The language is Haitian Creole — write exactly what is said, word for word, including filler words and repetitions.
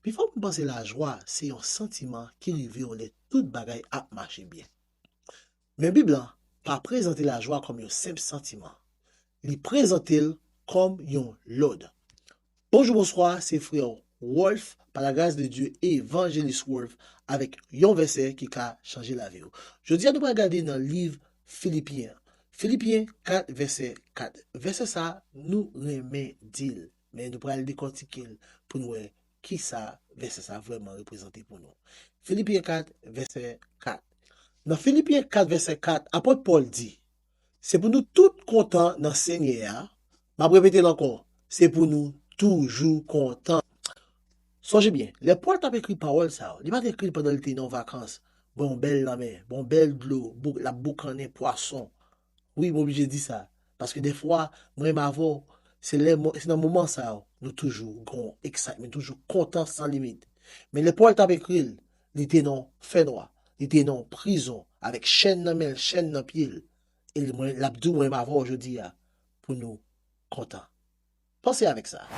Pifò moun panse lajwa se yon santiman ki rive w lè tout bagay ap mache byen. Men Bib la pa prezante lajwa kòm yon senp santiman. Li prezante l kòm yon lòd. Bonjou, bonswa, se frè Wolf, pa la gras de Dye, Evanjelis Wolf, avèk yon vèsè ki ka chanje lavi w. Jodi a, nou pral gade nan liv Filipyen. Filipyen kat, vèsè kat. Vèsè sa, nou renmen di l, men nou pral dekòtike l pou nou wè ki sa vèsè sa vrèman reprezante pou nou. Filipyen kat, vèsè kat. Nan Filipyen kat, vèsè kat, apot Pòl di, se pou nou tout kontan nan Senyè a. M ap repete l ankò, se pou nou toujou kontan. Sonje byen, lè Pòl t ap ekri pawòl sa yo, li pa t ekri l pandan li te nan yon vakans, bò yon bèl lanmè, bò yon bèl dlo, bou- l ap boukannen pwason. Wi, m oblije di sa. Paske dèfwa, mwen menm avè w, se lè mo- se nan moman sa yo, nou toujou gon excitement, toujou kontan san limit. Men lè Pòl t ap ekri l, li te nan fènwa, li te nan prizon, avèk chèn nan men l, chèn nan pye l. E li- mwen, l ap di w mwen menm avè w jodi a, pou nou kontan. Panse avèk sa.